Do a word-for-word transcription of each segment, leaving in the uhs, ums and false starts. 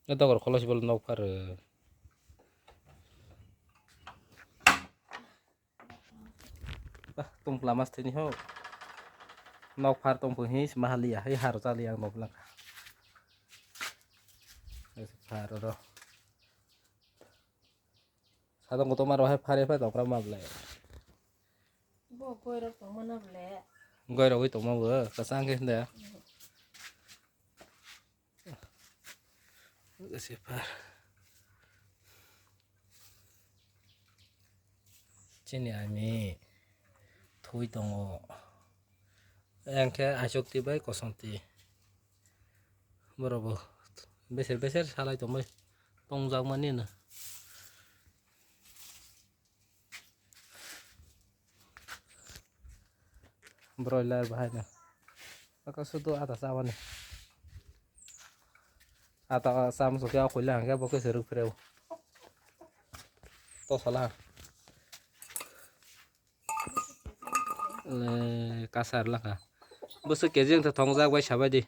Dogor kholo si bole nok phar. Bah, tongpla mas thini ho. Nok phar tongpung hi mahaliya, hi haro chaliya ang nok langkha. Phar ro. Sadong kotor maro hai phar phar tongkra ma ble. Bo goirok tongmana ble. Goirok wi tongma bo, kasang khe hinde. Sipar. Chini ami thui tongo. Yang khe aswk twi bai kosong twi. Borok bo beser beser salai tongbai tongjak mani no. Broiler bahai no. Aka sudu ada sabani. Ata sam sokya koila hangke bo kese ruk freo. To sala. Le kasar laka. Bo se kejeng ta thongjak bai sabai di.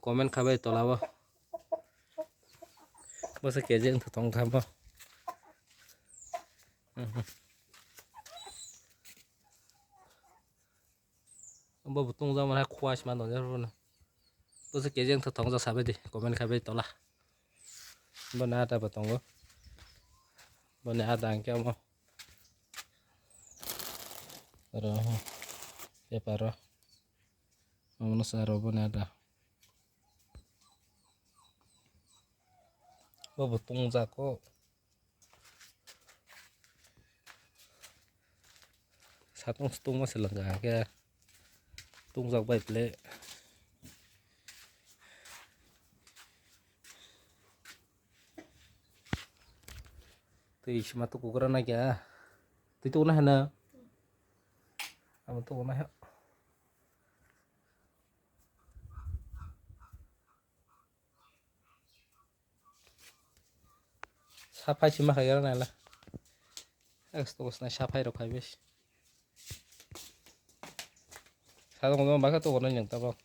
Comment khabai tola bo. Bo se kejeng ta thong tham bo. Bo bo tong jama hai khua sima no jaro no. Bo se kejeng tho thong ja sabai di comment khabai tola. Bo na ta bo tongo. Bo ne ada angke amo. Ro. Paper ro. Amo no sa ro bo ne ada. Bo bo tong ja ko. Satung sutung ma se langa ke tungjak bai ple. Twi sima tu kugra na kya? Twi tu na hana. Amo tu na ha. Saphai sima khagra naila. Ek to bosna saphai rok phai bes. Sa dong dong baka to bono nyang tabok.